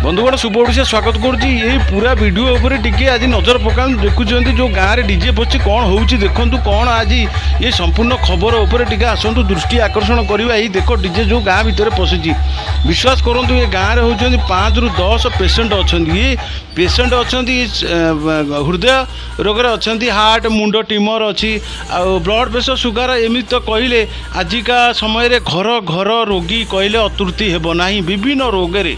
ବନ୍ଧୁଗଣ, ଶୁଭ ଓଡ଼ିଶା ସ୍ୱାଗତ କରୁଛି। ଏଇ ପୁରା ଭିଡ଼ିଓ ଉପରେ ଟିକେ ଆଜି ନଜର ପକାନ୍ତୁ। ଦେଖୁଛନ୍ତି ଯେଉଁ ଗାଁରେ ଡିଜେ ପଶିଛି, କ'ଣ ହେଉଛି ଦେଖନ୍ତୁ। କ'ଣ ଆଜି ଏ ସମ୍ପୂର୍ଣ୍ଣ ଖବର ଉପରେ ଟିକେ ଆସନ୍ତୁ ଦୃଷ୍ଟି ଆକର୍ଷଣ କରିବା। ଏଇ ଦେଖ, ଡିଜେ ଯେଉଁ ଗାଁ ଭିତରେ ପଶିଛି, ବିଶ୍ୱାସ କରନ୍ତୁ, ଏ ଗାଁରେ ହେଉଛନ୍ତି 5ରୁ 10 ପେସେଣ୍ଟ ଅଛନ୍ତି। ଇଏ ପେସେଣ୍ଟ ଅଛନ୍ତି, ହୃଦୟ ରୋଗରେ ଅଛନ୍ତି, ହାର୍ଟ, ମୁଣ୍ଡ ଟ୍ୟୁମର ଅଛି ଆଉ ବ୍ଲଡ଼ ପ୍ରେସର, ସୁଗାର, ଏମିତି ତ କହିଲେ ଆଜିକା ସମୟରେ ଘର ଘର ରୋଗୀ କହିଲେ ଅତ୍ୟୁକ୍ତି ହେବ ନାହିଁ। ବିଭିନ୍ନ ରୋଗରେ,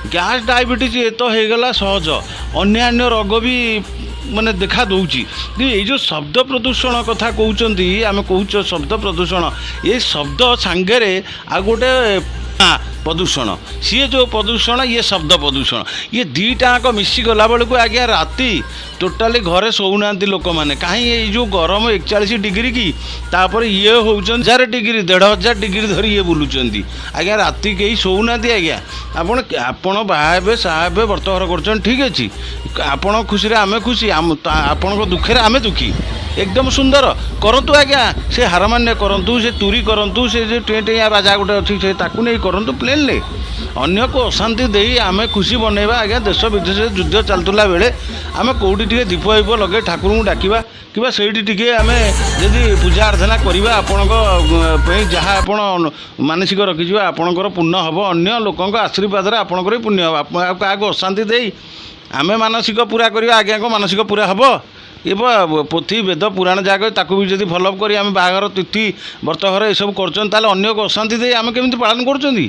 ଗ୍ୟାସ୍, ଡାଇବେଟିସ୍ ଏ ତ ହେଇଗଲା ସହଜ, ଅନ୍ୟାନ୍ୟ ରୋଗ ବି ମାନେ ଦେଖା ଦେଉଛି। କିନ୍ତୁ ଏଇ ଯେଉଁ ଶବ୍ଦ ପ୍ରଦୂଷଣ କଥା କହୁଛନ୍ତି, ଆମେ କହୁଛ ଶବ୍ଦ ପ୍ରଦୂଷଣ, ଏ ଶବ୍ଦ ସାଙ୍ଗରେ ଆଉ ଗୋଟେ ପ୍ରଦୂଷଣ, ସିଏ ଯେଉଁ ପ୍ରଦୂଷଣ, ଇଏ ଶବ୍ଦ ପ୍ରଦୂଷଣ, ଇଏ ଦୁଇଟା ଯାକ ମିଶିଗଲା ବେଳକୁ ଆଜ୍ଞା ରାତି ଟୋଟାଲି ଘରେ ଶୋଉନାହାନ୍ତି ଲୋକମାନେ। କାହିଁ ଏଇ ଯେଉଁ ଗରମ 41 ଡିଗ୍ରୀ କି, ତାପରେ ଇଏ ହେଉଛନ୍ତି 1000 ଡିଗ୍ରୀ, 1500 ଡିଗ୍ରୀ ଧରି ଇଏ ବୁଲୁଛନ୍ତି। ଆଜ୍ଞା, ରାତି କେହି ଶୋଉନାହାନ୍ତି। ଆଜ୍ଞା, ଆପଣ ବାହା ହେବେ, ସାହା ହେବେ, ବ୍ରତଘର କରୁଛନ୍ତି, ଠିକ୍ ଅଛି। ଆପଣ ଖୁସିରେ ଆମେ ଖୁସି, ଆପଣଙ୍କ ଦୁଃଖରେ ଆମେ ଦୁଃଖୀ। ଏକଦମ ସୁନ୍ଦର କରନ୍ତୁ ଆଜ୍ଞା, ସେ ହାରମାନ୍ୟ କରନ୍ତୁ, ସେ ତୁରି କରନ୍ତୁ, ସେ ଯେଉଁ ଟେଁ ଟେଁଆ ବାଜା ଗୋଟେ ଅଛି, ସେ ତାକୁ ନେଇ କରନ୍ତୁ ପ୍ଲେନ୍ରେ। ଅନ୍ୟକୁ ଅଶାନ୍ତି ଦେଇ ଆମେ ଖୁସି ବନେଇବା ଆଜ୍ଞା, ଦେଶ ବିଦେଶରେ ଯୁଦ୍ଧ ଚାଲୁଥିଲା ବେଳେ ଆମେ କେଉଁଠି ଟିକେ ଦୀପ ଫୀପ ଲଗେଇ ଠାକୁରଙ୍କୁ ଡାକିବା କିମ୍ବା ସେଇଠି ଟିକେ ଆମେ ଯଦି ପୂଜା ଅର୍ଚ୍ଚନା କରିବା, ଆପଣଙ୍କ ପାଇଁ ଯାହା ଆପଣ ମାନସିକ ରଖିଯିବେ, ଆପଣଙ୍କର ପୂର୍ଣ୍ଣ ହେବ। ଅନ୍ୟ ଲୋକଙ୍କ ଆଶୀର୍ବାଦରେ ଆପଣଙ୍କର ବି ପୁଣ୍ୟ ହେବ। ଆପଣ ଆଉ କାହାକୁ ଅଶାନ୍ତି ଦେଇ ଆମେ ମାନସିକ ପୁରା କରିବା, ଆଜ୍ଞାଙ୍କ ମାନସିକ ପୁରା ହେବ? ଏ ପୋଥି, ବେଦ, ପୁରାଣ ଯାହା କରେ, ତାକୁ ବି ଯଦି ଫଲୋଅପ୍ କରି ଆମେ ବାହାଘର, ତିଥି, ବ୍ରତଘର ଏସବୁ କରୁଛନ୍ତି, ତାହେଲେ ଅନ୍ୟକୁ ଅଶାନ୍ତି ଦେଇ ଆମେ କେମିତି ପାଳନ କରୁଛନ୍ତି?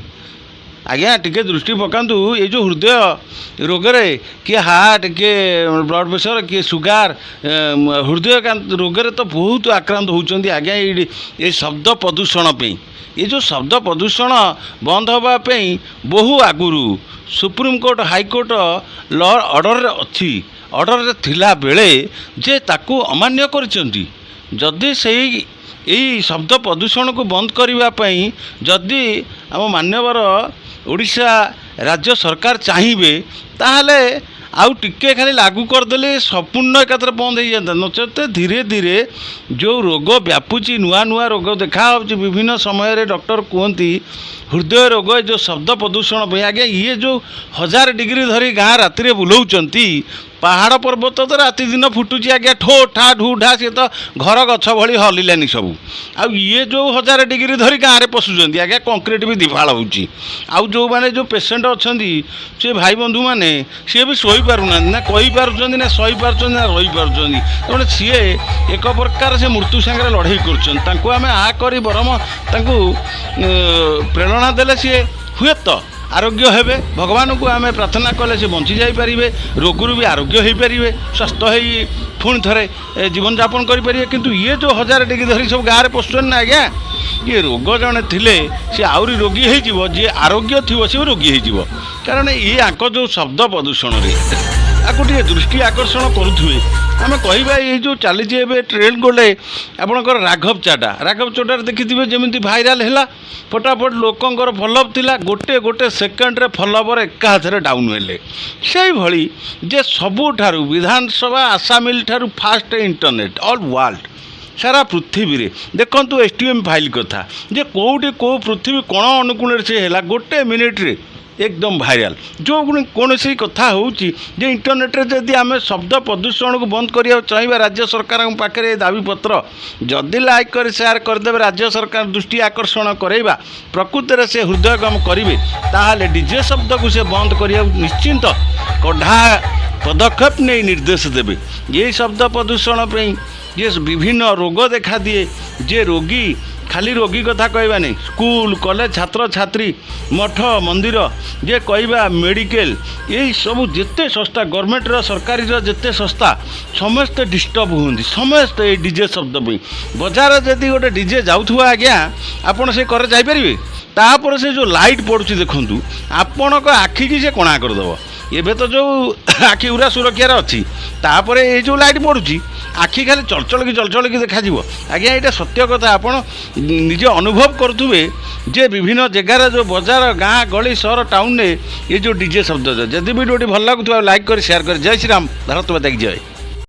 ଆଜ୍ଞା, ଟିକେ ଦୃଷ୍ଟି ପକାନ୍ତୁ। ଏଇ ଯେଉଁ ହୃଦୟ ରୋଗରେ କିଏ ହାର୍ଟ, କିଏ ବ୍ଲଡ଼ ପ୍ରେସର, କିଏ ସୁଗାର, ହୃଦୟ ରୋଗରେ ତ ବହୁତ ଆକ୍ରାନ୍ତ ହେଉଛନ୍ତି ଆଜ୍ଞା ଏଇ ଏ ଶବ୍ଦ ପ୍ରଦୂଷଣ ପାଇଁ। ଏ ଯେଉଁ ଶବ୍ଦ ପ୍ରଦୂଷଣ ବନ୍ଦ ହେବା ପାଇଁ ବହୁ ଆଗରୁ ସୁପ୍ରିମକୋର୍ଟ, ହାଇକୋର୍ଟ ଲ ଅର୍ଡ଼ରରେ ଅଛି। ଅର୍ଡ଼ରରେ ଥିଲା ବେଳେ ଯେ ତାକୁ ଅମାନ୍ୟ କରିଛନ୍ତି। ଯଦି ସେଇ ଏଇ ଶବ୍ଦ ପ୍ରଦୂଷଣକୁ ବନ୍ଦ କରିବା ପାଇଁ ଯଦି ଆମ ମାନ୍ୟବର ଓଡ଼ିଶା ରାଜ୍ୟ ସରକାର ଚାହିଁବେ, ତାହେଲେ ଆଉ ଟିକେ ଖାଲି ଲାଗୁ କରିଦେଲେ ସମ୍ପୂର୍ଣ୍ଣ ଏକାଥରେ ବନ୍ଦ ହେଇଯାନ୍ତା। ନଚେତ ଧୀରେ ଧୀରେ ଯେଉଁ ରୋଗ ବ୍ୟାପୁଛି, ନୂଆ ନୂଆ ରୋଗ ଦେଖାହେଉଛି, ବିଭିନ୍ନ ସମୟରେ ଡକ୍ଟର କୁହନ୍ତି ହୃଦୟ ରୋଗ ଏ ଯେଉଁ ଶବ୍ଦ ପ୍ରଦୂଷଣ ପାଇଁ। ଆଜ୍ଞା, ଇଏ ଯେଉଁ 1000 ଡିଗ୍ରୀ ଧରି ଗାଁ ରାତିରେ ବୁଲଉଛନ୍ତି, ପାହାଡ଼ ପର୍ବତ ତ ରାତି ଦିନ ଫୁଟୁଛି ଆଜ୍ଞା, ଠୋ ଠା ଢୁ ଢା, ସିଏ ତ ଘର ଗଛ ଭଳି ହଲିଲାନି ସବୁ। ଆଉ ଇଏ ଯେଉଁ 1000 ଡିଗ୍ରୀ ଧରି ଗାଁରେ ପଶୁଛନ୍ତି ଆଜ୍ଞା, କଂକ୍ରିଟ୍ ବି ଦିଫାଳ ହେଉଛି। ଆଉ ଯେଉଁମାନେ ଯେଉଁ ପେସେଣ୍ଟ ଅଛନ୍ତି, ସେ ଭାଇ ବନ୍ଧୁମାନେ, ସିଏ ବି ଶୋଇପାରୁନାହାନ୍ତି, ନା କହିପାରୁଛନ୍ତି, ନା ସହିପାରୁଛନ୍ତି, ନା ରହିପାରୁଛନ୍ତି। ତେଣୁ ସିଏ ଏକ ପ୍ରକାର ସେ ମୃତ୍ୟୁ ସାଙ୍ଗରେ ଲଢ଼େଇ କରୁଛନ୍ତି। ତାଙ୍କୁ ଆମେ ଆ କରି ବରଂ ତାଙ୍କୁ ପ୍ରେରଣା ଦେଲେ ସିଏ ହୁଏତ ଆରୋଗ୍ୟ ହେବେ। ଭଗବାନଙ୍କୁ ଆମେ ପ୍ରାର୍ଥନା କଲେ ସେ ବଞ୍ଚି ଯାଇପାରିବେ, ରୋଗରୁ ବି ଆରୋଗ୍ୟ ହୋଇପାରିବେ, ସ୍ୱାସ୍ଥ୍ୟ ହେଇ ପୁଣି ଥରେ ଜୀବନଯାପନ କରିପାରିବେ। କିନ୍ତୁ ଇଏ ଯେଉଁ 1000 ଡିଗ୍ରୀ ଧରି ସବୁ ଗାଁରେ ପଶୁଛନ୍ତି ନା ଆଜ୍ଞା, ଇଏ ରୋଗ ଜଣେ ଥିଲେ ସେ ଆହୁରି ରୋଗୀ ହେଇଯିବ, ଯିଏ ଆରୋଗ୍ୟ ଥିବ ସେ ବି ରୋଗୀ ହେଇଯିବ। କାରଣ ଇଏ ଆଙ୍କ ଯେଉଁ ଶବ୍ଦ ପ୍ରଦୂଷଣରେ ଆକୁ ଟିକେ ଦୃଷ୍ଟି ଆକର୍ଷଣ କରୁଥିବେ। ଆମେ କହିବା, ଏଇ ଯେଉଁ ଚାଲିଛି ଏବେ ଟ୍ରେଣ୍ଡ ଗୋଟେ ଆପଣଙ୍କର ରାଘବ ଚାଡା, ରାଘବ ଚଡ୍ଡାରେ ଦେଖିଥିବେ ଯେମିତି ଭାଇରାଲ ହେଲା, ଫଟାଫଟ ଲୋକଙ୍କର ଫଲୋଅପ୍ ଥିଲା, ଗୋଟେ ଗୋଟେ ସେକେଣ୍ଡରେ ଫଲୋଅପର ଏକାଥରେ ଡାଉନ୍ ହେଲେ। ସେଇଭଳି ଯେ ସବୁଠାରୁ ବିଧାନସଭା ଆସାମିଲ ଠାରୁ ଫାଷ୍ଟ ଇଣ୍ଟରନେଟ୍ ଅଲ୍ ୱାର୍ଲଡ଼, ସାରା ପୃଥିବୀରେ ଦେଖନ୍ତୁ ଏସ୍ ଟି ଏମ୍ ଫାଇଲ୍ କଥା ଯେ କେଉଁଠି କେଉଁ ପୃଥିବୀ କୋଣ ଅନୁକୋଣରେ ସେ ହେଲା, ଗୋଟେ ମିନିଟ୍ରେ ଏକଦମ ଭାଇରାଲ। ଯେଉଁ କୌଣସି କଥା ହେଉଛି ଯେ ଇଣ୍ଟରନେଟ୍ରେ ଯଦି ଆମେ ଶବ୍ଦ ପ୍ରଦୂଷଣକୁ ବନ୍ଦ କରିବାକୁ ଚାହିଁବା, ରାଜ୍ୟ ସରକାରଙ୍କ ପାଖରେ ଏ ଦାବିପତ୍ର ଯଦି ଲାଇକ୍ କରି ସେୟାର କରିଦେବେ, ରାଜ୍ୟ ସରକାର ଦୃଷ୍ଟି ଆକର୍ଷଣ କରାଇବା, ପ୍ରକୃତରେ ସେ ହୃଦୟଙ୍ଗମ କରିବେ, ତାହେଲେ ଡିଜେ ଶବ୍ଦକୁ ସେ ବନ୍ଦ କରିବାକୁ ନିଶ୍ଚିନ୍ତ କଢ଼ା ପଦକ୍ଷେପ ନେଇ ନିର୍ଦ୍ଦେଶ ଦେବେ। ଏଇ ଶବ୍ଦ ପ୍ରଦୂଷଣ ପାଇଁ ଯେ ବିଭିନ୍ନ ରୋଗ ଦେଖାଦିଏ, ଯେ ରୋଗୀ, ଖାଲି ରୋଗୀ କଥା କହିବାନି, ସ୍କୁଲ କଲେଜ ଛାତ୍ରଛାତ୍ରୀ, ମଠ ମନ୍ଦିର, ଯେ କହିବା ମେଡ଼ିକାଲ, ଏଇ ସବୁ ଯେତେ ସଂସ୍ଥା, ଗଭର୍ଣ୍ଣମେଣ୍ଟର ସରକାରୀର ଯେତେ ସଂସ୍ଥା, ସମସ୍ତେ ଡିଷ୍ଟର୍ବ ହୁଅନ୍ତି ସମସ୍ତେ ଏଇ ଡିଜେ ଶବ୍ଦ ପାଇଁ। ବଜାର ଯଦି ଗୋଟେ ଡିଜେ ଯାଉଥିବ ଆଜ୍ଞା, ଆପଣ ସେ କରେ ଯାଇପାରିବେ? ତାପରେ ସେ ଯେଉଁ ଲାଇଟ୍ ପଡ଼ୁଛି ଦେଖନ୍ତୁ, ଆପଣଙ୍କ ଆଖିକି ସେ କଣା କରିଦେବ। ଏବେ ତ ଯେଉଁ ଆଖି ଗୁରା ସୁରକ୍ଷାରେ ଅଛି, ତାପରେ ଏଇ ଯେଉଁ ଲାଇଟ୍ ପଡ଼ୁଛି, ଆଖି ଖାଲି ଚଳଚଳିକି ଚଳଚଳିକି ଦେଖାଯିବ। ଆଜ୍ଞା, ଏଇଟା ସତ୍ୟ କଥା। ଆପଣ ନିଜେ ଅନୁଭବ କରୁଥିବେ ଯେ ବିଭିନ୍ନ ଜାଗାରେ ଯେଉଁ ବଜାର, ଗାଁ, ଗଳି, ସହର, ଟାଉନରେ ଏ ଯେଉଁ ଡିଜେ ଶବ୍ଦ। ଯଦି ଭିଡ଼ିଓଟି ଭଲ ଲାଗୁଥିବ, ଲାଇକ୍ କରି ସେୟାର କରି। ଜୟ ଶ୍ରୀରାମ, ଭାରତ ମାତା କି ଜୟ।